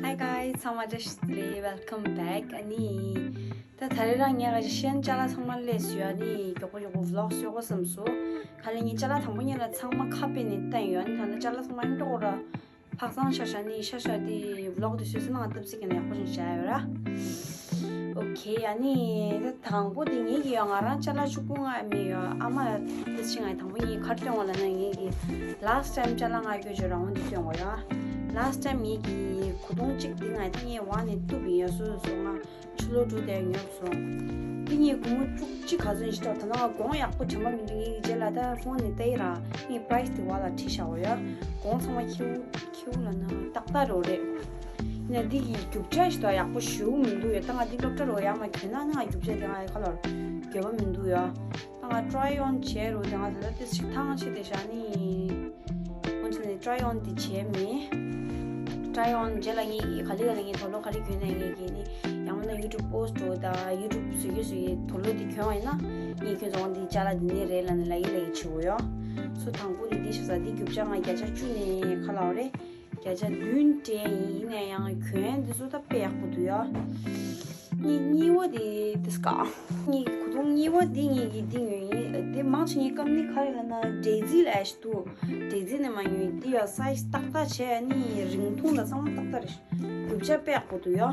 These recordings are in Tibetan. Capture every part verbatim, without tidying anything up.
Hi guys, ཚང་མ་བཀྲ་ཤིས་བདེ་ལེགས། Welcome back. ཨ་ནི་ད་ད་རེས་རང་ངས་ག་ཅི་ཤན་ཅ་ལག་ཚང་མ་ལས་སུ་ཡ་ནི་མགྱོགས་པོ་མགྱོགས་པོ་vlog བཟོ་དགོས་བསམ་སོང་། ག་ལེ་ངས་ཅ་ལག་དང་པོ་ཉིད་ལ་ཚང་མ་ཁ་ཕྱེ་ནས་བསྟན་ཡོད། ཨ་ནི་ད་ལྟ་ཅ་ལག་ཚང་མ་འགྲོ་གོ་ར། ཕག་ཚང་ཤ་ཤ་ནི་ཤ་ཤ་དེ་vlog དེ་བཟོས་ཟིན་ན་ང་སྟབས་ཚིག་གི་ནས་ཡག་པོ་ཞིག་བྱ་ཡོད་ར། Okay, ཨ་ནི་ད་དང་པོ་དེ་ངེད་ཀྱི་ཡོད། ང་རང་ཅ་ལག་བཅུ་དགུ་ལྔ་མི་ཡོད། ཨ་མ་དེ་ཕྱིན་ང་དང་པོ་ངེད་གར་སྟོན་འོ་ལ་ན་ངེད་ཀྱི་last time ཅ་ལག་ང་སྐྱོ་བརྗོད་རང་འོ་འདི་སྟོན་འོ་ཡ། Last time ངེད་ཀྱི་གོས་ཐུང་གཅིག་དེ་ང་དེ་ངས་བ་ནས་གཏུབ་ཡིན་ཡ་སོ་སོ་སོ་ང་ཕྱི་ལོ་དྲུག་དེ་ཉོབ་སོང་། དེ་ངས་སྒོར་མོ་བཅུ་གཅིག་ག་ཚོད་ཡིན་ཞིག་སྟོར། ད་ནང་གོང་ཡག་པོ་དྲན་པ་མི་འདུག་ངེད་ཀྱི་རྗེས་ལ་ད་ཕོན་ནས་བལྟས་ར་ངས་price དེ་བ་ལ་བྲིས་བཞག་འོ་ཡ། གོང་ཚང་མ་ཁྱེའུ་ཁྱེའུ་ལ་ན་ཏག་ཏག་རོ་རེད། ཡིན་ན་འདི་གི་རྒྱུ་ཆ་ཞིག་ད་ཡག་པོ་ཞེ་པོ་མི་འདུག་ཡ། ད་ང་འདི་སློབ་གྲྭ་རུ་ཡར་མར་གྱོན་ན་ནི་ང་རྒྱུ་ཆ་དེ་ང་ཡི་ཁ་ལོར་འགྱོད་པ་མི་འདུག་ཡ། ད་ང་try on བྱས་རུ་དེ་ང་ད་ལྟ་ཏི་ཞིག་ཐང་ཆད་དེ་བཞག་ནི། འོན་ཀྱང་ནི་try on དེ་བྱས་མེད། Try on རྗེས་ལ་ངས་ག་ལེ་ག་ལེ་ངས་དུག་ལོག་ག་རེ་གྱོན་ནས་ངས་གྱོན་ནི། ཡང་མིན་ན་YouTube post འགྲོ་དང་YouTube བཟོ་རྒྱུ་བཟོ་ཡི་དུག་ལོག་དེ་གྱོན་བ་ཡིན་ན་ངས་ཁྱོད་ཚོ་འོང་དེ་ཅ་ལག་དེ་ནས་རེད་ལ་ནི་ལ་ཡི་ལ་ཡི་བྱེད་འོ་ཡོ། སུ་དང་པོ་དེ་དེ་ཤ་ཟ་དེ་རྒྱུ་ཆ་ང་བརྒྱ་ཆ་བཅུ་ནས་ཁ་ལ་བ་རེད། བརྒྱ་ཆ་བདུན་སྤྲད་ཡིན། ཡིན་ན་ཡང་གྱོན་དེ་ཚོ་ད་དཔེ་ཡག་པོ་འདུག་ཡ། གཉིས་གཉིས་པ་དེ་དེ་སྐ་ངེད་ཀྱི་གོས་ཐུང་གཉིས་པ་དེ་ངེད་ཀྱི་དེ་ཉོས་ཡིན། དེ་མང་ཆེ་ངའི་སྐམ་ནི་ག་རེ་ལབ་ན་འབྲས་རྩི་ལ་ཨེ་ཤི་འདུག་འབྲས་རྩི་ནས་མ་ཉོས། དེ་ཡ་size ཏག་ཏག་བྱས་ནི་རིང་ཐུང་ལ་ཚང་མ་ཏག་ཏག་རེད། རྒྱུ་ཆ་དཔེ་ཡག་པོ་འདུག་ཡ།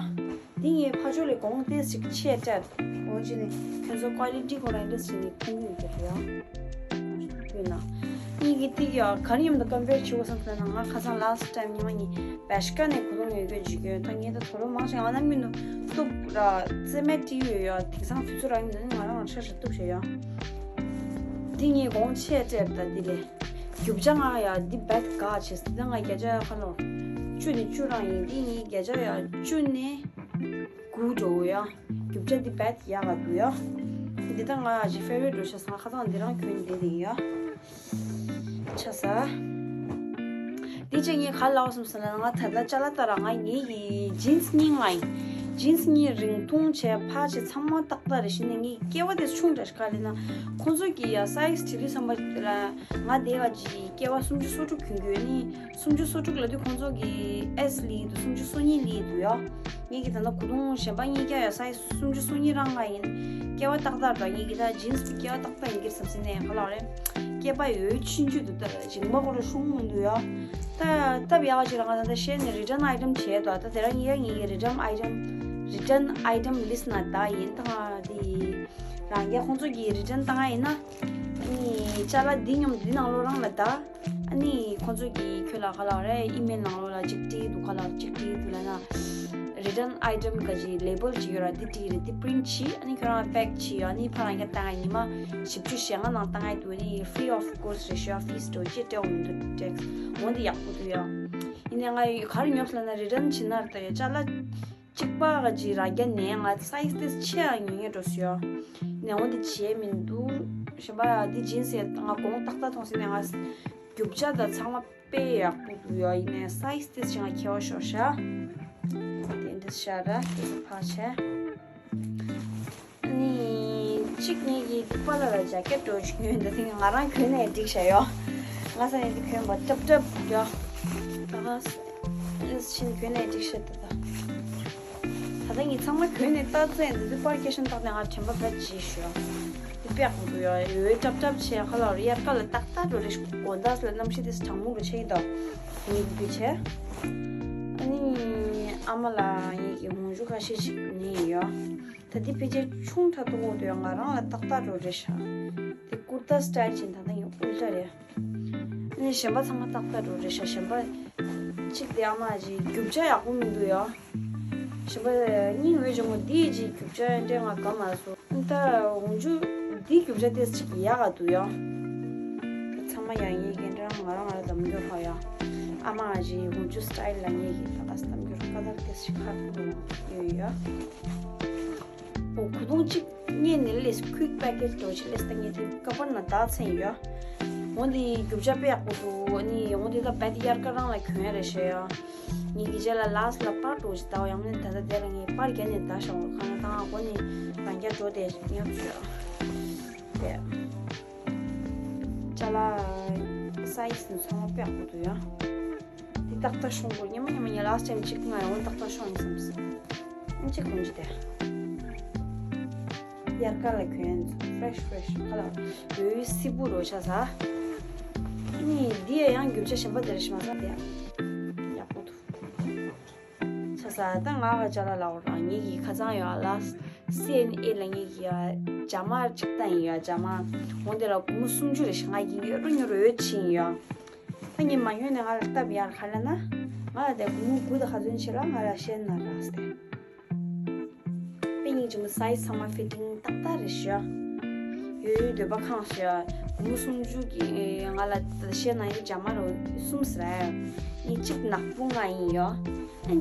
འདི་ངའི་ཕ་ཕྱོགས་ལས་གོང་ཏོག་ཙམ་ཅིག་ཆེ་སྤྲད། འོན་ཀྱང་ནི་ཁྱོད་ཚོ་quality སྐོར་ལ་འདྲ་ཞིག་ནི་མཐོང་གི་ཡོད་ཀྱི་རེད་ཡ། དཔེར་ན། གཉིས་ཀྱི་ཏིག་ཡ་ག་རེ་མཉམ་དུ་compare བྱེད་དགོས་བསམ་ཟེར་ན་ང་ཁ་སང་last time ཉི་མ་གཉིས་བེ་ཤ་ཀ་ནས་གོས་ཐུང་ཉོས་ཡོད་འཇུ་གྱོན་ད་ངས་ད་དོ་རོ་མང་ཞིག་ང་ནམ་རྒྱུན་དུ་གཏུབ་ར་རྩེ་མེད་བྲིས་ཡོད་ཡ། དེང་སང་དུས་ཚོད་རག་ཡིན་ད་ནི་ང་རང་ང་ཧྲ་ཧྲ་གཏུབ་བྱས་ཡ། འདི་ངས་གོང་ཆེ་སྤྲད་ད་འདི་ལས། རྒྱུ་ཆ་ང་ཡ་འདི་བེད་ག་བྱས་ད་ང་བརྒྱ་ཆ་ཁ་ལོ། བཅུ་ནས་བཅུ་རང་ཡིན། འདི་ངས་བརྒྱ་ཆ་ཡ་བཅུ་ནས་དགུ་འགྲོ་ཡ། རྒྱུ་ཆ་འདི་བེད་ཡག་ག་འདུག་ཡ། འདི་ད་ང་ཡ་ཅི་favorite འགྲོ་ཤ་སང་ཁ་སང་འདི་རང་གྱོན་འདི་འདི་ཡ། ཆ་ས། འདི་ཅི་ངས་ག་ལབ་སོང་ཟེར་ན་ང་ད་ལྟ་ཅ་ལག་ལྟ་ར་ང་ངེད་ཀྱི་jeans གཉིས་ལ་ཡིན། jeans གཉིས་རིང་ཐུང་བྱས་ཕ་བྱས་ཚང་མ་ཏག་ཏག་རེད། ཤི་ནས་ངའི་སྐེ་བ་དེ་ཆུང་དྲགས་ཤིག་ག་ལབ་ན་ཁོང་ཚོ་གི་ཡ་size བྲིས་དུས་ཙམ་པ་ལ་ང་དེ་བ་ཅི་སྐེ་བ་སུམ་ཅུ་སོ་དྲུག་གྱོན་གྱི་ཡོད་ནི། སུམ་ཅུ་སོ་དྲུག་ལབ་དུས་ཁོང་ཚོ་གི་S ལི་འདུག་སུམ་ཅུ་སོ་གཉིས་ལི་འདུག་ཡ། ངེད་ཀྱི་ད་ལྟ་གོས་ཐུང་གཞན་པ་གཉིས་ཀ་ཡ་size སུམ་ཅུ་སོ་གཉིས་རང་ང་ཡིན། སྐེ་བ་ཏག་ཏག་འདྲ། ངེད་ཀྱི་ད་jeans གི་སྐེ་བ་ཏག་ཏག་ཡིན་གྱི་བསམ་སྲིད་ནས་ག་ལབ་རེད། སྐེད་པ་ཡོད་ཆུང་ཆུང་འདུག་ད་རྗེས་མ་ཁོ་རང་ཤོང་མི་འདུག་ཡ། ད་སྟབས་ཡག་ཅིག་ལ་ང་ད་ལྟ་ཤེས་ནས་return item བྱས་འདུག་ད་དེ་རང་ངེད་ཀྱི་return item return item list ན་ད་ཡིན། ད་ང་དེ་རང་རྒྱལ་ཁོང་ཚོ་གི་return བཏང་ཡ་ཡིན་ན། ཨ་ནི་ཅ་ལག་འདི་མཉམ་འདི་ནང་ལོགས་རང་ལ་ད། ཨ་ནི་ཁོང་ཚོ་གིས་ཁྱོད་ལ་ག་ལབ་རེད། email ནང་ལོགས་ལ་གཅིག་བྲིས་འདུག་ག་ལབ་གཅིག་བྲིས་འདུག་ལབ་ན། return item ག་ཅིག་label ཅིག་ཡོད་ར་འདི་བྲིས་རེད། འདི་print བྱས་ཨ་ནི་ཁྱོད་རང་pack བྱས་ཨ་ནི་ཕ་རང་རྒྱལ་བཏང་ཡ་ཉི་མ་བཞི་བཅུ་ཞེ་ལྔ་ནང་བཏང་ཡ་འདུག་ཨ་ནི་free of cost རེད་ཤག fees འགྲོ་ཅི་སྤྲད་འོང་མི་འདུག tax འོ་འདི་ཡག་པོ་འདུག་ཡ། ཡིན་ནའི་ང་ག་རེ་ཉོབ་ལབ་ན་return བྱེད་ན་ད་ཡ་ཅ་ལག་གཅིག་པ་ག་ཅིག་རང་རྒྱལ་ནས་ང་size དེ་ཆེ་ཡང་ཉོ་ཉོ་འགྲོ་སོང་ཡ། ནས་འོ་འདི་བྱས་མི་འདུག་གཞན་པ་འདི་jeans ཡ་ང་གོང་ཏག་ཏག་མཐོང་སོང་ནས་ང་རྒྱུ་ཆ་དང་ཚང་མ་དཔེ་ཡག་པོ་འདུག་ཡ། ཡིན་ནའི་size དེ་ཅི་ང་ཁྱེར་བ་ཤོར་ཤག་དེ་འདྲ་ཤག་ར་དེ་ཚོ་ཕར་བྱས། ནི་གཅིག་ངེད་ཀྱི་འདི་པ་ལ་ལ་jacket འགྲོ་ཞིག་ཉོས་འདུག་དེ་ང་རང་གྱོན་ནས་འགྲིག་ཤག་ཡོ། ང་ས་ནས་འདི་གྱོན་པ་སྲབ་སྲབ་ཡོ། ད་ག་ཨེ་ཕྱིན་གྱོན་ནས་འགྲིག་ཤག་ད་ད། ད་ལྟ་ངས་ཚང་མ་གྱོན་ནས་ལྟ་ཚེ་འདི་འདི་པར་སྐྱེ་ཤིང་བཏགས་ནས་ང་དྲན་པ་བེད་ཅེས་ཤོ། འདི་དཔེ་ཡག་པོ་འདུག་ཡོ། འོད་སྲབ་སྲབ་བྱས་ཁ་ལ་དབྱར་ཁ་ལ་ཏག་ཏག་འགྲོ་རེ་ཞིག་དགོང་དག་ལ་གནམ་གཤིས་དེ་གྲང་མོ་རུ་ཆེ་ཡི་དོ། ངས་འདི་བྱས། ཨ་ནི་ཨ་མ་ལ་ངེད་ཀྱི་འོག་འཇུག་ཁ་ཤས་ཤིག་ནི་ཡོ། ད་འདི་ཕལ་ཆེར་ཆུང་དྲགས་འདུག་འོ་དེ་ཡང་ང་རང་ལ་ཏག་ཏག་འགྲོ་རེད་ཤག་འདི་ཀུར་ཏ་སི་ཊའིལ་ཅིག་ད་ལྟ་ཡང་ཨུལ་ཊ་རེད། ཨ་ནི་གཞན་པ་ཚང་མ་ཏག་ཏག་འགྲོ་རེད་ཤག་གཞན་པ་གཅིག་དེ་ཨ་མ་ཅིག་རྒྱུ་ཆ་ཡག་པོ་མི་འདུག་ཡ། གཞན་པ་སྙིང་འོད་བྱུང་བ་འདི་ཅིག་རྒྱུ་ཆ་འདྲ་ང་དགའ་མ་སོང་། ད་འོག་འཇུག་འདི་རྒྱུ་ཆ་ཏོག་ཙམ་ཅིག་ཡག་ག་འདུག་ཡ། ཚང་མ་ཡང་ངེད་ཀྱི་འདྲ་ང་རང་ང་རང་གདམ་རྒྱུ་ཧ་ཡ། ཨ་མ་ཅིག་འོག་འཇུག་སི་ཊའིལ་ལ་ངེད་ཀྱི་ད་ག་གདམ་རྒྱུ་ཁ་ཐག་ཏོག་ཙམ་ཁ་ཐུག་ཡོད་ཡ། འོ་གོས་ཐུང་གཅིག་རྙེད་ནས་ལས་quick package འགྲོ་ཆེད་ལས་ད་ངས་དེ་ཀ་པར་ན་བདག་ཚན་ཡོད། འོ་འདི་རྒྱུ་ཆ་དཔེ་ཡག་པོ་འདུག་ཨ་ནི་འོ་འདི་ད་བད་དེ་དབྱར་ཁ་རང་ལ་གྱོན་ཡ་རེད་ཤག་ཡ། ངས་གི་རྗེས་ལ་ལགས་ལ་པར་འགྲོ་ཆེད་ད་ཡང་ནས་ད་ལྟ་དེ་ལ་ངས་པར་རྒྱག་ནས་བདག་ཤག་འོ་ཁ་ན་ད་ང་འོ་ནི་རང་རྒྱ་འགྲོ་དེ་ཉོབ་ཆོག་ཡ། དེ་ཅ་ལག་size ནི་ཚང་མ་དཔེ་ཡག་པོ་འདུག་ཡ། དེ་ ཏག་ཏག་ཤོང་དགོས། ཉི་མ་ཉི་མ་ངས་last time་གཅིག་ང་ཡང་ཏག་ཏག་ཤོང་ཡིན་བསམ་སོང་། ཨ་གཅིག་གོན་གྱི་དེ། དབྱར་ཁ་ལ་གྱོན་ཡིན་ཚོ་fresh fresh་ཁ་ལ་ཡོད་སི་པུ་རོ་ཆ་ས། ནི་འདི་ཡང་རྒྱུ་ཆ་གཞན་པ་དེ་རེ་ཞིག་མ་ས་དེ་ཡག་པོ་འདུག་ཆ་ས། ད་ང་ག་ཅ་ལག་ལ་འོ་རང་ཉིད་ཀྱི་ཁ་ཚང་ཡོད་ལ། སི་ཨེན་ཨེ་ལ་ངེད་ཀྱི་ཡ་ཇ་མར་གཅིག་ཏང་ཡིན་ཡ། ཇ་མར་འོང་དེ་ལ་སྒོར་མོ་སུམ་ཅུ་རེ་ཞིག་ང་ཡིན་ཡོད་རུ་ཉོ་རུ་ཡོད་ཕྱིན་ཡོད། ད་ངས་མ་ཉོས་ནས་ང་ལ་སྟབས་ཡག་ག་ལ་ན། ང་ལ་དེ་སྒོར་མོ་དགུ་དང་ག་ཚོད་ཕྱིན་ལ་ང་ལ་བཤད་ན་རག་སྟེ། དཔེ་སྙིང་རྗེ་མོ་size་ཚང་མ་fitting་ཏག་ཏག་རེད་ཤག་ཡོད་ཡོད་འདོད་པ་ཁེངས་ཤག་སྒོར་མོ་སུམ་ཅུ་གི་ང་ལ་བཤད་ན་ཡོད་ཇ་མར་རུ་གསུམ་ཟེར་ཡ། ངས་གཅིག་ནག་པོ་ལྔ་ཡིན་ཡོད།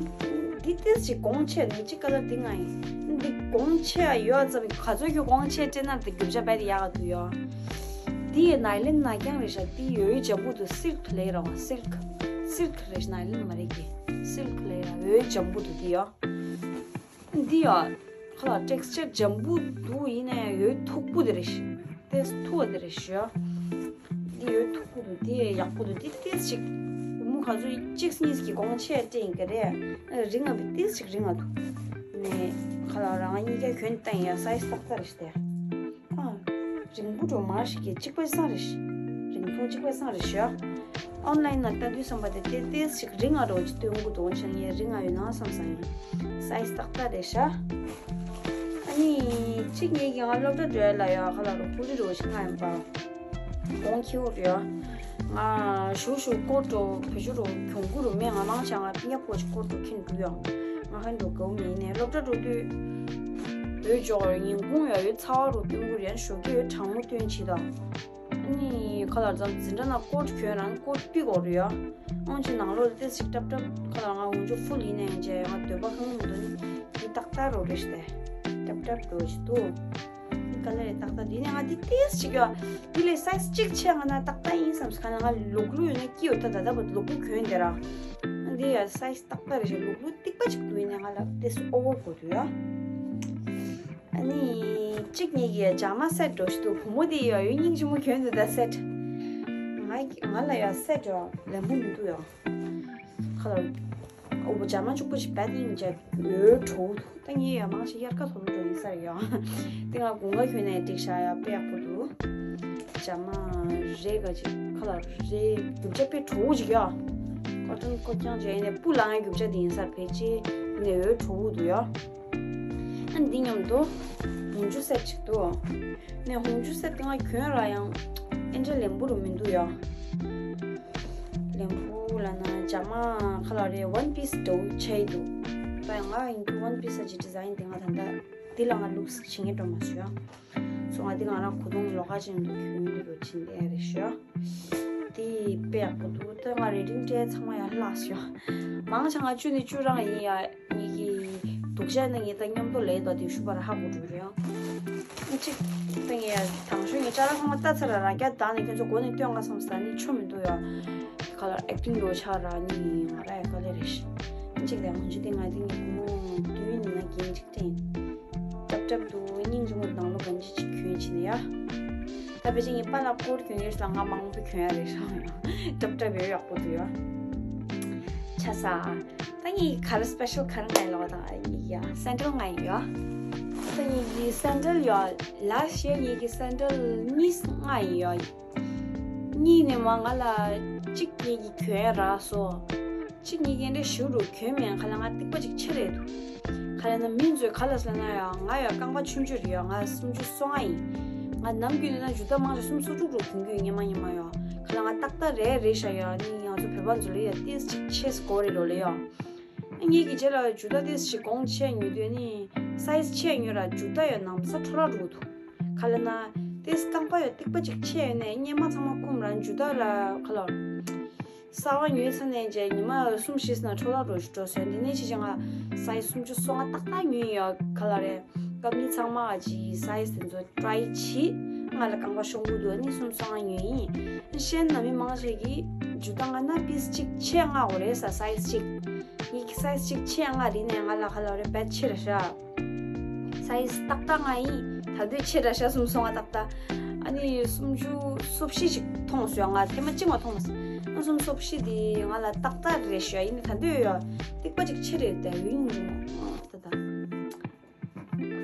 འདི་ཏོག་ཙམ་གོང་ཆེ་ནི་གཅིག་ཀ་ལར་འདི་ལྔ་ཡིན། འདི་གོང་ཆེ་ཡོད་ཙམ་ག་ཚོད་ཀྱི་གོང་ཆེ་སྤྲད་ན་འདི་རྒྱུ་ཆ་བས་ཡག་ག་འདུག་ཡོད། འདི་ཡི་ནའི་ལོན་ནག་རྐྱང་རེད་ཤག་འདི་ཡོད་ཡོད་ཇམ་པོ་འདུག་སིལ་ཁི་ལས་རང་སིལ་ཁི། སིལ་ཁི་རེད་ཤག་ནའི་ལོན་མ་རེད་ཀི། སིལ་ཁི་ལས་རང་ཡོད་ཡོད་ཇམ་པོ་འདུག་འདི་ཡོད། འདི་ཡོད། ཁ་ལ་texture་ཇམ་པོ་འདུག་ཡིན་ནའི་ཡོད་མཐུག་པོ་འདི་རེད་ཤག་ཏོག་ཙམ་མཐུག་པ་འདི་རེད་ཤག་འདི་ཡོད་མཐུག་པོ་འདུག་འདི་ཡག་པོ་འདུག་འདི་ཏོག་ཙམ་ཅིག་སྒོར་མོ་ག་ཚོད་གཅིག་གཉིས་ཀྱི་གོང་ཆེ་སྤྲད་ཡིན་གྱི་རེད། རིང་ང་བི་ཏོག་ཙམ་ཅིག་རིང་ང་འདུག་ནས་ཁ་ལ་རང་གཉིས་ཀ་གྱོན་བསྟན་ཡ་size་ཏག་ཏག་རེད་ཤག་དེ། ཨ། རིང་པོ་འགྲོ་མར་ཞིག་གི་གཅིག་པ་སང་རེད་ཤག་རིང་ཐུང་གཅིག་པ་སང་རེད་ཤག Online་ན་ལྟ་དུས་བསམ་པ་དེ་ཏོག་ཙམ་ཞིག་རིང་ང་རོ་ཅིག་སྟོན་གི་འདུག་ཆ་ངས་རིང་ང་ཡོད་ན་བསམ་བསམ་ཡིན། size་ཏག་ཏག་རེད་ཤག་ཨ་ནི་གཅིག་ངེད་ཀྱི་ང་སློབ་གྲྭ་འགྲོ་ཡ་ལ་ཡ་ཁ་ལ་རོ་ཧུ་རི་རོ་ཞིག་ང་ཡིན་པ། གོང་ཁེ་བོ་རེད་ཡ། ང་ཞུ་ཞུ་ཀོ་ཏོ་བེ་ཞུ་རོ་གྱོང་གུ་རོ་མེད། ང་མང་ཆ་ང་ཉ་པོ་ཅིག་ཀོ་ཏོ་ཁེན་འགྲོ་ཡ། ང་ཧན་འགྲོ་གོ་མེད་ནས་སློབ་གྲྭ་འགྲོ་དུས་འོད་ཅོག་ཉིན་གུང་ཡ་ཡོད་ཚ་བ་རོ་སྟོན་གུ་རེད། ཞོགས་ཀྱི་ཡོད་གྲང་མོ་སྟོན་ཅི་དང་། ཨ་ནི་ཁ་ལག་ཙམ་འཛིན་གྲྭ་ནང་ཀོ་ཊི་གྱོན་རང་ཀོ་ཊི་པི་གོ་རུ་ཡ། ཨང་ཅི་ནང་ལོགས་ལ་ཏེ་ཞིག་ཏབ་ཏབ་ཁ་ལག་ང་འུན་ཆུ་ཕུལ་ཡིན་ནས་ཡིན་ཅེ་ང་འདོད་པ་ཁང་མི་འདུག་ནི་འདི་ཏག་ཏག་རོ་རེ་ཞིག་ཏེ་ཏབ་ཏབ་རོ་ཞིག་འདུག་ཀ་ལ་རེ་ཏག་ཏག་འདི་ནས་ང་འདི་ཏེ་ཞིག་ཡ་འདི་ལས་སའི་ཛི་གཅིག་ཆེ་ང་ན་ཏག་ཏག་ཡིན་བསམ་ཁ་ལ་ང་ལུག་ལུག་ཡོད་ན་སྐྱིད་ཡོད་ད་ད་ད་བ་ལུག་ལུག་གྱོན་དེ་ར་འདི་ཡ་སའི་ཛི་ཏག་ཏག་རེ་ཞིག་ལུག་ལུག་ཏིག་པ་ཅིག་འདུག་ཡིན་ནས་ང་ལ་ཏེ་སུ་ཨོ་བར་གོ་དུ་ཡ། ཨ་ནི་གཅིག་གཉིས་ཀྱི་ཇ་མ་སེ་ཊི་འགྲོ་ཞིག་འདུག་བུ་མོ་དེ་ཡ་ཡོད་སྙིང་རྗེ་མོ་གྱོན་འདུག་ད་སེ་ཊི། ང་ང་ལ་ཡ་སེ་ཊི་ལེན་པོ་མི་འདུག་ཡ། ཁ་ལ་ཨོ་བུ་ཇ་མ་གཅུག་པོ་ཞིག་བད་ཡིན་ཅེ་ཡོད་གྲོགས་འདུག་ད་ངས་ཡ་མང་ཞིག་དབྱར་ཁ་ཐོག་ལ་འགྲོ་ཡིན་ས་རེད་ཡ། དེ་ང་དགུན་ཁ་གྱོན་ནས་འགྲིག་ཤག་ཡ་དཔེ་ཡག་པོ་འདུག་ཇ་མ་རེ་ག་ཅིག་ཁ་ལ་རེ་རྒྱུ་ཆ་དཔེ་གྲོགས་ཅིག་ཡ། ཀོ་ཊོན་ཀོ་ཀྱང་ཅེ་ཡིན་ནས་སྤུ་ལ་ང་རྒྱུ་ཆ་དེ་ཡིན་ས་ཕལ་ཆེར་ནས་ཡོད་གྲོགས་འདུག་ཡ། ཨ་འདི་མཉམ་དུ་ཧུང་ཇུ་སེ་ཊི་ཅིག་འདུག་ནས་ཧུང་ཇུ་སེ་ཊི་ང་གྱོན་ར་ཡང་ཨེ་འདྲ་ལེན་པོ་རུ་མི་འདུག་ཡ། ལེན་པོ་ལ་ན་ཇ་མ་ཁ་ལ་རེ་ཝན་པི་སི་འདྲ་བོ་ཆེ་འདུག་ད་ང་ཡིན་གྱི་ཝན་པི་སི་ཨ་ཅི་ཌི་ཛ་ཡིན་དེ་ང་ད་ལྟ་འདི་ལ་ང་ལུགས་བྱེད་ངེས་འགྲོ་མ་སོང་ཡ། སོ་ང་འདི་ང་རང་གོ་ཐོང་ལོགས་ཀ་ཅན་དུ་གྱོན་འདི་རུ་ཕྱིན་དེ་རེ་ཞོ། དེ་དཔེ་ཡག་པོ་འདུག་ད་ང་རེ་ཌིང་སྤྲད་ཚང་མ་ཡང་ལྷག་ཤོ། མང་ཆེ་ང་བཅུ་ནས་བཅུ་རང་ཡིན་ཡ། ངེད་ཀྱི་སྡུག་ཅག་ནི་ངེད་ད་མཉམ་དུ་ལས་དོ་དེ་ཤུ་པ་ར་ཧ་གོ་འགྲོ་རེད་ཡང་། གཅིག་ད་ངས་ཡ་དང་ཤོས་ངས་ཅ་ལག་ཚང་མ་ལྟ་ཚར་ར་རང་རྒྱ་བདག་ནས་ཁྱོད་ཚོ་མགོ་ནས་སྟོན་ག་བསམ་ས་ནི་ཆོ་མི་འདུག་ཡ། ཁ་ལ་ཨེག་ཊིང་རོ་ཆགས་ར་ནི་ང་ར་ཡ་དཀའ་ལས་རེད་ཤི། གཅིག་ད་ང་ཆུ་དེ་ང་དེ་ངས་བུ་མོ་བདུན་ནི་ང་རྒན་གཅིག་དྲན། ཏབ་ཏབ་འདུག་སྙིང་རྗེ་མོ་ནང་ལོ་གང་ཅི་ཅིག་གྱོན་ཕྱིན་ཡ། ད་ཕལ་ཆེར་ངའི་པཱ་ལགས་སྐོར་གྱོན་ཡོད་ལ་ང་མང་པོ་གྱོན་ཡ་རེད་ཤག་ཡ། ཏབ་ཏབ་ཡོད་ཡག་པོ་འདུག་ཡ། ཆ་ས། ད་ངའི་ག་རེ་སི་པེ་ཤལ་ག་རེ་ང་ཡི་ལོག་དང་ཡ་སེན་ཌལ་ང་ཡི་ཡ། ད་ངའི་གི་སེན་ཌལ་ཡ་ལ་ཤེ་ངའི་གི་སེན་ཌལ་གཉིས་ང་ཡི་ཡ། གཉིས་ནས་མ་ང་ལ་གཅིག་ངེད་ཀྱི་གྱོན་ཡ་རག་སོ། གཅིག་ངེད་ཀྱི་འདྲ་ཞུ་རུ་གྱོན་མེད་ཁ་ལ་ང་སྡིག་པ་ཅིག་ཆེ་རེད་འདུག་ཁ་ལ་ན་མི་ཚོས་ག་ལ་ཟེར་ན་ཡང་ང་ཡང་རྐང་པ་ཆུང་ཆུང་རེད་ཡ། ང་སུམ་ཅུ་སོ་ལྔ་ཡིན། ང་ནམ་རྒྱུན་ནས་ན་ཇུ་ཏ་མང་ཆེ་སུམ་ཅུ་སོ་དྲུག་རུ་གྱོན་གྱི་ཡོད་སྔོན་མ་སྔོན་མ་ཡ། ཁ་ལ་ང་ཏག་ཏག་རེད་རེད་ཤག་ཡ། ནི་ང་ཚོ་བོད་པ་ཚོ་ལ་ཡ་ཏིས་ཅིག་ཆེས་དགོས་རེད་ལོ་ལེ་ཡ། ངེད་ཀྱི་རྗེས་ལ་ཇུ་ཏ་ཏིས་ཞིག་གོང་ཆེ་ཉོས་དུས་ནི་སའི་ཛི་ཆེ་ཉོས་ར་ཇུ་ཏ་ཡ་ནམ་ས་འཕྲོ་ར་འགྲོ་འདུག་ཁ་ལ་ན་ཏིས་རྐང་པ་ཡ་སྡིག་པ་ཅིག་ཆེ་ཡོད་ནས་སྔོན་མ་ཚང་མ་ཁུམ་ར་ཇུ་ཏ་ལ་ཁ་ལ། གསར་བ་ཉོས་ཚར་ནས་རྗེས་ཉི་མ་གསུམ་བཞི་ཙམ་འཕྲོ་བརླག་འགྲོ་ཞིག་འགྲོ་སོང་། འདི་ནས་ཕྱིན་རྗེས་ང་སའི་ཛི་སུམ་ཅུ་སོ་ལྔ་ཏག་ཏག་ཉོས་ཡོད་ག་ལ་རེད། སྐབས་ནི་ཚང་མ་ཨ་ཅི་སའི་ཛི་དེ་ཚོ་ཊ་རའི་བྱེད། ང་ལ་རྐང་པ་ཤོང་གི་འདུག་ནི་གསུམ་སོ་ལྔ་ཉོས་ཡིན། ཤེས་ན་མི་མང་ཞིག་གིས་ཇུ་ཏ་ང་ན་པིས་གཅིག་ཆེ་ལྔ་འོ་རེད་ས་སའི་ཛི་གཅིག་ངེད་ཀྱི་སའི་ཛི་གཅིག་ཆེ་ལྔ་རེད་ནས་ང་ལ་ག་ལ་རེད་བེད་ཆེ་རེད་ཤག་སའི་ཛི་ཏག་ཏག་ང་ཡིན། ད་དུས་ཆེ་དྲགས་ཤག་སུམ་སོ་ལྔ་ཏག་ཏག་ཨ་ནི་སུམ་ཅུ་སོ་བཞི་ཞིག་མཐོང་སོང་ང་ཐེངས་མ་གཅིག་མ་མཐོང་མ་སོང་ ཨ་སུམ་སོབ་ཤི་དེ་ང་ལ་ཏག་ཏག་རེད་ཤག་ཡིན་ནི་ད་འདོད་ཡོད། ཏིག་པ་ཅིག་ཆེ་རེད་དེ་ཡུན་ད་ད།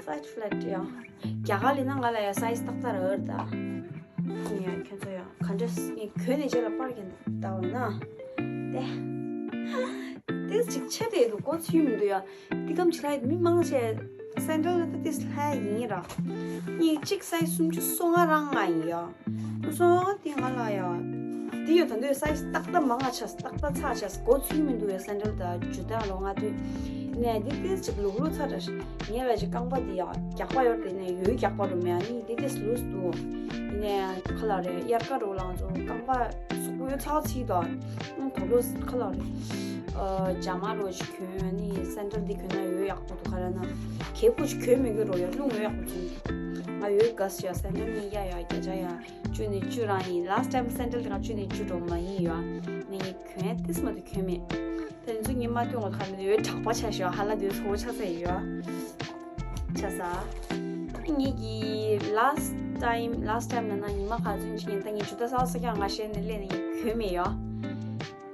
Flat flat ཡང་། རྒྱ་གར་ལི་ན་ང་ལ་ཡང་size ཏག་ཏག་རེད་ད། ཡང་ཁྱོད་ཚོ་ཡང་ག་འདྲ་ངས་གྱོན་ནས་རྗེས་ལ་པར་གྱིན་ལྟ་བ་ན། དེ། ཏིག་ཅིག་ཆེ་རེད་འདུག་གོ་ཚུལ་མི་འདུག་ཡ། འདི་གམ་ཆི་ལ་མི་མང་ཆེ་sandal ལ་ཏིས་ལྷ་ཡིན་ར། ངས་གཅིག་size སུམ་ཅུ་སོ་ལྔ་རང་ང་ཡིན་ཡ། སོ་ལྔ་དེ་ང་ལ་ཡ། འདི་ཡོད་ད་འདོད་size ཏག་ཏག་མང་ང་ཆ་ཏག་ཏག་ཚ་ཆ་གོ་ཚུལ་མི་འདུག་ཡ་sandal ད་ཇུ་ཏང་ལོ་ང་དུས། ནས་འདི་ཏིས་ཅིག་ལུག་ལུག་ཚ་ར་ངས་ལ་ཅིག་རྐང་པ་འདི་ཡ་རྒྱག་པ་ཡོད་དེ་ནས་ཡོད་རྒྱག་པ་རུ་མེད་ནི་འདི་ཏིས་ལུས་འདུག་ཡིན་ནས་ཁ་ལ་རེ་དབྱར་ཁ་རུ་ལང་ཚོ་རྐང་པ་གཟུགས་པོ་ཡོད་ཚ་ཚིག་དང་དོ་ལོ་ཁ་ལ་རེ། ཇ་མ་རོ་ཅིག་གྱོན་ནི་སན་ཌལ་འདི་གྱོན་ན་ཡོད་ཡག་པོ་འདུག་ག་ར་ན། གད་པོ་ཅིག་གྱོན་མི་དགོས་རོ་ཡ་རླུང་ཡོད་ཡག་པོ་ཚུན། ང་ཡོད་ག་སི་ཡ་སན་ཌལ་ནི་ཡ་ཡ་བརྒྱ་ཆ་ཡ་བཅུ་ནས་བཅུ་རང་ཡིན། last time སན་ཌལ་དེ་ང་བཅུ་ནས་བཅུ་འགྲོ་མ་ཡིན་ཡ། ནས་གྱོན་ཏིས་མ་དུ་གྱོན་མེད། ད་ཡིན་ཚུལ་ཉི་མ་སྟོན་ག་ཁ་མི་ཡོད་དྲག་པ་ཆ་ཞོ་ཧ་ལ་དུས་ཚོ་ཆ་ཚ་ཡོད། ཆ་ས། ངེད་ཀྱི་last time last time ན་ན་ཉི་མ་ག་ཚོད་ཅིག་ཡིན་ད་ངས་ཇུ་ཏ་ས་ས་ཀྱང་ང་ཤེས་ནས་ལས་ནས་གྱོན་མེད་ཡོད།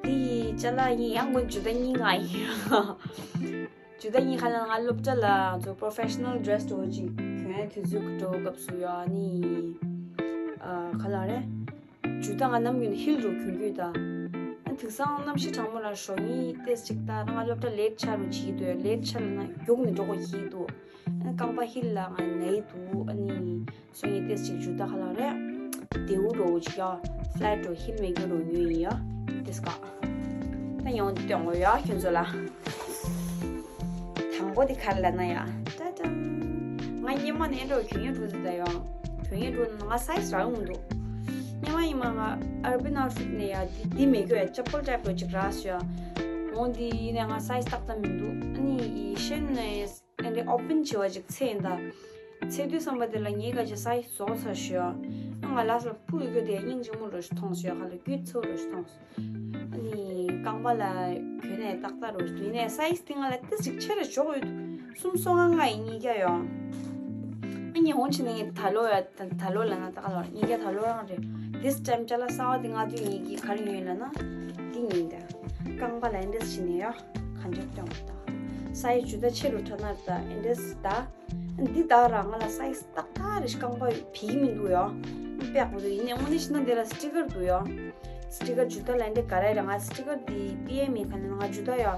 དེ་ཡི་ཅ་ལག་ཡིན་ཡང་གོ་ཇུ་ཏ་གཉིས་ང་ཡིན། ཇུ་ཏ་གཉིས་ཁ་ལ་ང་སློབ་གྲྭ་ལ་ཚོ་professional dress འགྲོ་ཅིག་གྱོན་དུས་ཚོད་འགྲོ་སྐབས་སུ་ཡོད་ནི། ཨ་ཁ་ལ་རེད། ཇུ་ཏ་ང་ནམ་རྒྱུན་ཧིལ་རུ་གྱོན་གྱོད་ད། ཨ་དེང་སང་གནམ་གཤིས་གྲང་མོ་ལ་ཞོགས་ཉིན་ཏེས་ཅིག་ད་ང་སློབ་གྲྭ་late ཆ་རུ་བྱེད་དུས་late ཆ་ལ་ན་རྒྱུགས་ནས་འགྲོ་དགོས་ཀྱི་འདུག་ཨ་རྐང་པ་ཧིལ་ལ་ང་ནའི་འདུག་ཨ་ནི་སོ་ངས་ཏེས་ཅིག་ཇུ་ཏ་ཁ་ལ་རེད། དེའུ་རོ་ཅིག་ཡ་flat རོ་ཧིལ་མེད་རྒྱུ་རོ་ཉོས་ཡིན་ཡ། ཏེས་ཀ་ད་ཡང་སྟོན་དགོས་ཡ་ཁྱོད་ཚོ་ལ། དང་པོ་དེ་ག་རེ་ལབ་ན་ཡ། ཏ་ཏམ། ང་སྔོན་མ་ནས་འགྲོ་གྱོན་ཡོད་འགྲོ་ཟེར་ད་ཡོང་། གྱོན་ཡོད་འགྲོ་ན་ང་size རག་ཡོང་འདུག་སྔོན་མ་ཡིན་མ་ང་Urban Outfitters ནས་ཡ་འདི་འདི་མེད་གྱོད་ཡ་ཅ་པོལ་type རོ་ཅིག་རག་ཞུ་ཡ། འོང་འདི་ཡིན་ནས་ང་size ཏག་ཏག་མི་འདུག་ཨ་ནི་ཡི་ཤེན་ནས་ཨ་ནི་open བྱེད་པ་ཅིག་ཚེ་ཡིན་ད། ཚེ་དུས་བསམ་པ་དེ་ལ་ངའི་ག་ཅི་size རྫོགས་ཚར་ཞུ་ཡ། ཨ་ང་ལ་སོགས་ཕུ་ཡི་གྱོད་དེ་སྙིང་རྗེ་མོ་རོ་ཞིག་མཐོང་ཞུ་ཡ་ཁ་ལ་རྒྱུད་ཚོ་རོ་ཞིག་མཐོང་། ཨ་ནི་རྐང་པ་ལ་གྱོན་ནས་ཏག་ཏག་རོ་ཞིག་ཡིན་ནས་size དེ་ང་ལ་ཏི་ཞིག་ཆེ་རེ་ཞོག་ཡོད། སུམ་སོ་ང་ང་ཡི་གཉིས་ཀ་ཡོང་། ཨ་ནི་འོང་ཕྱིན་ནས་ད་ལོ་ཡ་ད་ལོ་ལ་ན་ད་ག་ལོ་གཉིས་ཀ་ད་ལོ་རང་རེད། This time ཅ་ལག་གསར་བ་དེ་ང་དུས་གཉིས་ཀྱི་ག་རེ་ཡོད་ལ་ན། འདི་གཉིས་ད། རྐང་པ་ལ་ཨེ་འདྲས་བྱིན་ནས་ཡོ། ག་འདྲས་སྟོན་པ་ད། size ཇུ་ཏ་ཆེ་རུ་ཁྲ་ནར་ད་ཨེ་འདྲས་ད། འདི་ད་ར་ང་ལ་size ཏག་ཏག་རེ་ཞིག་རྐང་པ་བིག་མི་འདུག་ཡོ། པེག་མི་འདུག་ཡིན་ནའི་དངོས་གནས་ཤི་ན་འདི་ལ་sticker འདུག་ཡོ། sticker ཇུ་ཏ་ལ་འདི་ག་རེ་རེད་ང་sticker འདི་པི་ཨེ་མི་ག་ནས་ང་ཇུ་ཏ་ཡོ།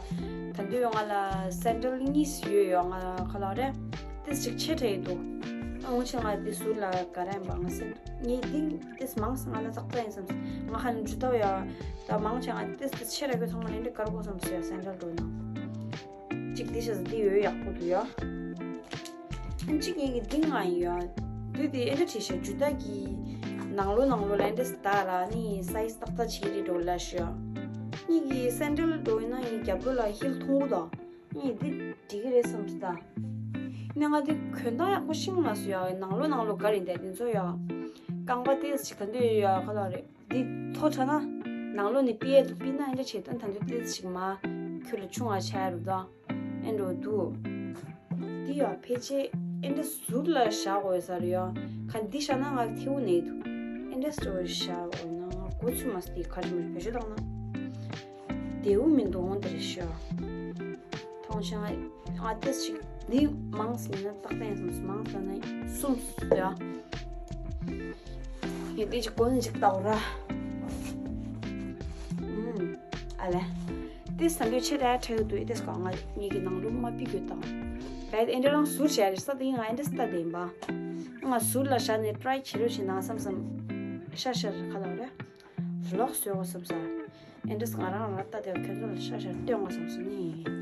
ད་འདི་ཡོ་ང་ལ་sandal གཉིས་ཡོད་ཡོ་ང་ག་ལ་རེད། ཏིས་ཅིག་ཆེ་དྲགས་ཡི་འདུག་ཨ་འོ་ཆེ་ང་འདི་ཟུར་ལ་ག་རེ་ཡིན་པ་ང་སེམས་ངས་འདི་ཏིས་མང་ང་ལ་ཏག་ཏག་ཡིན་བསམ་ང་ཧ་ལམ་ཇུ་ཏ་ཡོ། ད་མང་ཆེ་ང་ཏིས་ཏིས་ཆེ་ར་གི་ཚང་མ་ལ་འདི་གར་གོ་བསམ་སོ་ཡོ་sandal འགྲོ་ན། གཅིག་འདི་ཤ་ཟ་འདི་ཡོད་ཡག་པོ་འདུག་ཡ། གཅིག་ཡིན་གྱི་འདི་ང་ཡིན་ཡ། དུས་དེ་ཨེ་འདྲ་བྲིས་ཤ་ཇུ་ཏ་གི་ནང་ལོ་ནང་ལོ་ལ་ཨེ་འདྲ་སི་ད་ར་ནི་size ཏག་ཏག་བྱེད་རེད་འགྲོ་ལ་ཤ། གཉིས་ཀྱི་sandal འགྲོ་ཡིན་ན་ཡིན་རྒྱབ་ལོ་ལ་ཧིལ་ཐུང་གུ་དང་གཉིས་འདི་འགྲིག་གི་རེད་བསམ་སོང་ད། ནས་ང་འདི་གྱོན་སྟངས་ཡག་པོ་ཤེས་མ་སོང་ཡ། ནང་ལོ་ནང་ལོ་ག་རེ་འདས་འདི་ཚོ་ཡ། རྐང་པ་ཏོག་ཙམ་ག་འདོད་ཡ་ག་ལ་རེད། འདི་མཐོ་དྲགས་ན། ནང་ལོགས་ནས་ཕྱི་ལ་ཕྱིན་ན་ཨེ་འདྲ་བྱེད་དོན་ད་འདོད་ཏོག་ཙམ་ཞིག་མ། ཁྱོད་ལ་ཆུང་བ་ཆགས་རུ་དང་། ཨེ་འགྲོ་འདུག་འདི་ཡང་ཕལ་ཆེར་ཨེ་འདྲ་ཟུར་ལ་བཞག་དགོས་ས་རེད་ཡ། ག་འདི་བཞག་ན་ང་ཐེའུ་ནས་འདུག་ཨེ་འདྲ་ཟུར་བཞག་དགོས་ན་ང་མགོ་ཚོས་མ་སྟེ་ག་རེ་མ་བེད་སྤྱོད་བཏང་ན། དེའུ་མི་འདུག་འོང་དེ་རེད་ཤོ། མཐོང་ཆེན་ང་ཏོག་ཙམ་ཞིག་འདི་མང་ཙམ་ཡིན་ན་ཏག་ཏག་ཡིན་བསམ་སོང་། མང་ཙམ་ན་གསུམ་ཡ། ངས་འདི་ཅིག་གོན་ཅིག་ལྟ་བ་ར། ཨུམ། ཨ་ལེ། ཏོག་ཙམ་འདོད་ཆེ་ར་ཁྲ་ཡོད་དུས་ཏོག་ཙམ་གང་ང་ངེད་ཀྱི་ནང་ལོ་མ་པི་གོས་དང་། བས་ཨེ་འདྲ་རང་ཟུར་བྱས་རེད་ས་དེ་ང་ཨེ་འདྲ་ས་ལྟ་དེ་ཡིན་པ། ང་ཟུར་ལ་བཞག་ནས་try བྱེད་རོགས་བྱེད་ན་བསམ་བསམ། ཤ་ཤར་ཁ་ལ་རེད། vlog བཟོས་འོ་བསམ་ས། ཨེ་འདྲས་ང་རང་ར་ལྟ་དེ་ཁྱོད་ཚོ་ལ་ཤ་ཤ་སྟོན་འོ་བསམ་སོང་ནི།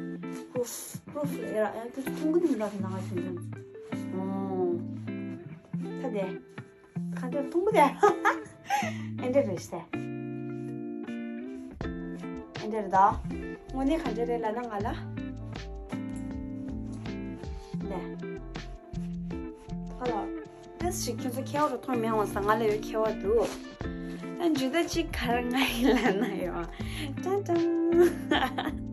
proof proof ལ་ཡ་ཨེ་ཁྱོད་ཚོ་མཐོང་གི་འདུག་ལབ་ན་ང་ཁྱོད་ཚོ། ཨོ། ད་དེ། ཁ་འདྲ་མཐོང་གི་དེ། ཨེ་འདྲ་རེད་ཤི་དེ། ཨེ་འདྲ་རེད་ད། དངོས་གནས་ཁ་འདྲ་རེད་ལབ་ན་ང་ལ། ལེ། ཧ་ལོ། ཏོག་ཙམ་ཁྱོད་ཚོ་ཁྱད་པར་རུ་མཐོང་མེད་འོང་ས་ང་ལ་ཡོད་ཁྱད་པར་འདུག་ཨ་ཇུ་ཏ་གཅིག་ག་རེ་ང་ཡིན་ལབ་ན་ཡོད། ཅང་ཅང་།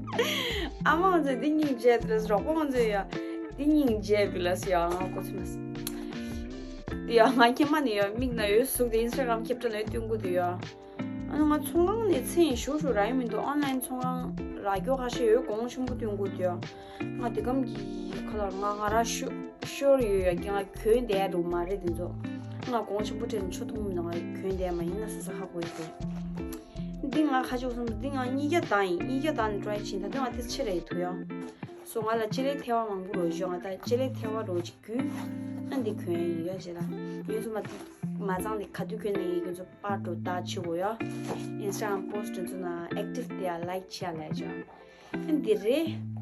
ཨ་མ་ང་ཚོས་འདི་སྙིང་རྗེ་དེ་ལ་རོགས་པ་ང་ཚོས་ཡོད། འདི་སྙིང་རྗེ་དེ་ལ་སི་ཡོད་ང་ཀོ་ཚོད་མ་སི། འདི་ཡོད་ང་ཁྱེད་མ་ནི་ཡོད་མིག་ན་ཡོད་གཟུགས་དེ་Instagram ཁྱབ་ཁྲ་ན་ཡོད་སྟོན་གུ་དེ་ཡོད། ཨ་ནི་ང་ཚོང་ཁང་ནས་ཚེ་ཡིན་ཞུ་ཞུ་རག་ཡོད་མི་འདུག་ཨོན་ལན་ཚོང་ཁང་རག་རྒྱུ་ཁ་ཤས་ཡོད། གོང་ཆེན་པོ་སྟོན་དགོས་འདུག་ང་འདི་གམ་གྱི་ཁ་ལོར་ང་ང་ར་ཤོ་ཤོར་ཡོད་ཡ་གི་ང་གྱོན་བསྡད་འགྲོ་མ་རེད་དེ་ཚོ། ང་གོང་ཆེན་པོ་སྤྲད་ནས་ཆུ་འཐུང་མི་འདུག་ང་གྱོན་བསྡད་མ་ཡིན་ན་ས་ས་ཧ་གོ་ཡི་འདུག་འདི་ང་ཁ་ཕྱོགས་སོང་འདི་ང་གཉིས་བརྒྱ་བཏང་ཡིན། གཉིས་བརྒྱ་བཏང་ནས་ཊི་རའི་བྱེད་ད་དུང་ང་དེ་ཕྱིར་རེད་འདུག་ཡ། སོ་ང་ལ་ལྕེ་ལེ་ཐལ་བ་མང་པོ་རོ་ཞོ་ང་ད་ལྕེ་ལེ་ཐལ་བ་རོ་ཅིག་རྒྱུས་ཨ་འདི་གྱོན་ཡིན་ཡ་ཞེ་ལ་ཡོད་སོ་མ་མ་ཚང་འདི་ག་དུས་གྱོན་ན་ཡིན་ཁྱོད་ཚོ་པར་འགྲོ་ད་ཆི་གོ་ཡ། ཨིན་སི་ཊ་གྷ་རམ་པོ་སི་ཊི་འདི་ཚོ་ན་ཨེག་ཊིབ་དེ་ཡ་ལའིཀ་བྱེད་ཡ་ལས་ཅོ། འདི་རེད།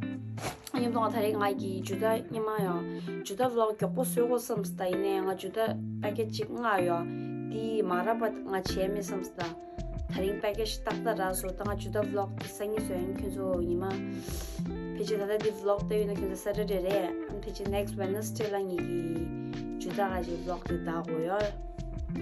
ཉིན་ཐོག་ད་རེས་ང་གི་ཇུ་ད་ཉི་མ་ཡང་ཇུ་ད་བི་ལོག་མགྱོགས་པོ་བཟོས་དགོས་བསམ་སོང་། ད་ཡིན་ནའི་ང་ཇུ་ད་པེ་ཀེ་ཇི་གཅིག་མངགས་ཡོད། འདི་མ་རག་པ་ང་བྱས་མེད་བསམ་སོང་། ད་རིང་པེ་ཀེ་ཇི་ཏག་ཏག་རག་སོང་། ད་ང་ཇུ་ད་བི་ལོག་འདི་སང་ཉིན་བཟོས་ཡིན། ཁྱོད་ཚོ་ཉི་མ་ཕལ་ཆེར་ད་ལྟ་འདི་བི་ལོག་ལྟ་ཡོད་ན་ཁྱོད་ཚོ་སེ་ཊར་ཌེ་རེད། ཨ་ཕལ་ཆེར་ནེག་སི་ཊི་ཝེ་ནེ་སི་ཌེ་ལ་ངེད་ཀྱི་ཇུ་ད་ག་ཅིག་བི་ལོག་འདི་ད་དགོས་ཡོད།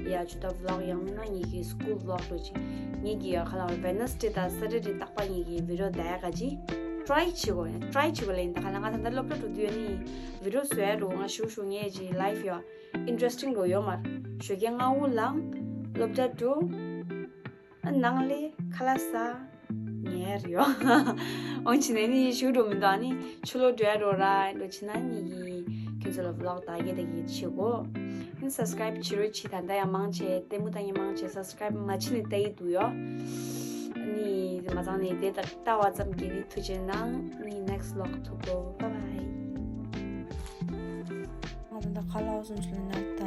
ཡ་ཇུ་ད་བི་ལོག་ཡང་མིན་ན་ངེད་ཀྱི་སི་ཀུལ་བི་ལོག་འགྲོ་ཅིག་ངེད་ཀྱི་ཡ་ཁ་ལ་ཝེ་ནེ་སི་ཌེ་དང་སེ་ཊར་ཌེ་རྟག་པར་ངེད་ཀྱི་བི་ཌི་ཡོ་ད་ག་ཅིག་ཊི་རའི་བྱེད་དགོས་ཡ། ཊི་རའི་བྱེད་དགོས་ལ་ཡིན། ད་ག་ལ་ང་ད་ལྟ་སློབ་གྲྭ་འགྲོ་དུས་ཡོད་ནི་བི་ཌི་ཡོ་བཟོ་ཡ་འགྲོ་ང་ཞུ་ཞུ་ངེད་ཀྱི་ལའིཕ་ཡ་ཨིན་ཊི་རེ་སི་ཊིང་འགྲོ་ཡོད་མ་རེད། ཞོགས་ཀས་སྔ་པོ་ལངས་སློབ་གྲྭ་འགྲོ། ཨ་ནང་ལས་ཁ་ལག་ཟ། ཉལ་ཡོད། འོན་ཅི་ནས་ནི་ཞུ་འགྲོ་མི་འདུག་ཨ་ནི་ཆུ་ལོག་འགྲོ་ཡ་འགྲོ་ར་འགྲོ་ཕྱིན་ན་ནི་ཡི་ཁྱོད་ཚོ་ལ་བི་ལོག་ད་གེ་ད་གེ་བྱེད་གོ་ཨ་ནི་སབ་སི་ཀ་རའིབ་བྱེད་རོགས་བྱེད། ད་ལྟ་ཡང་མང་ཆེ་ལྟད་མོ་ལྟ་མཁན་མང་ཆེ་སབ་སི་ཀ་རའིབ་མ་བྱེད་ནས་ལྟ་ཡི་འདུག་ཡོ། ཨ་ནི་མ་ཚང་ནས་དེ་ལྟ་ལྟ་བ་ཙམ་གྱིས་ནི་ཐུགས་རྗེ་གནང་། ནི་ནེག་སི་ཊི་བི་ལོག་ཐུག་གོ། བྷའི་བྷའི། ང་ད་ལྟ་ཁ་ལག་སོང་ཆུ་ལ་ནར་ད།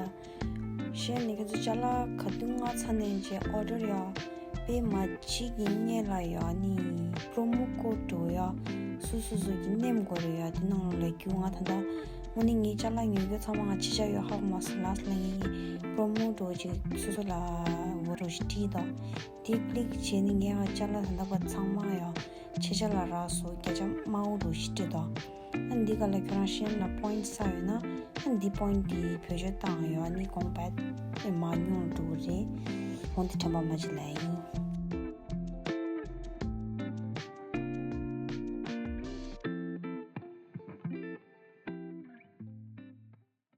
གཞན་ནི་ཁྱོད་ཚོ་ཅ་ལག་ག་དུས་མངགས་ཚར་ནས་རྗེས་ཨོ་ཌར་ཡ། པེ་མ་བྱེད་ཀྱི་སྔོན་ལ་ཡ་ནི་པོ་རོ་མོ་ཀོཌ་འགྲོ་ཡ། སོ་སོ་སོ་གི་ནེམ་དགོས་རེད་ཡ། དེ་ནང་ལ་ལ་རྒྱུ་ང་ད་ལྟ་དངོས་གནས་ངའི་ཅ་ལག་ཉོ་རྒྱུ་ཚང་མ་ང་ཕྱི་ཆ་ཡོད་ཧ་གོ་མ་སོང་། ལ་སི་ལ་ངེད་ཀྱི་པོ་རོ་མོ་ཀོཌ་ཅིག་སོ་སོ་ལ་འོ་རོ་ཞིག་བྲིས་དང་། དེ་ཀི་ལིག་བྱས་ནས་ངས་ང་ཅ་ལག་ད་ལྟ་བ་ཚང་མ་ཡ་ཕྱི་ཆ་ལ་རག་སོང་། བརྒྱ་ཆ་དམའ་བོ་འགྲོ་ཞིག་བྲིས་དང་། ཨ་འདི་ག་ལ་ཁྱོད་རང་གཞན་ལ་པོ་ཡིན་ཊི་བསགས་ཡོད་ན་ཨ་འདི་པོ་ཡིན་ཊི་འདི་བེད་སྤྱོད་བཏང་ཡོད། ཨ་ནི་གོང་བད་ཨེ་མ་ཉུང་འགྲོ་གི་རེད། འོན་ཏེ་དྲན་པ་མ་བརྗེད་ལ་ཡིན།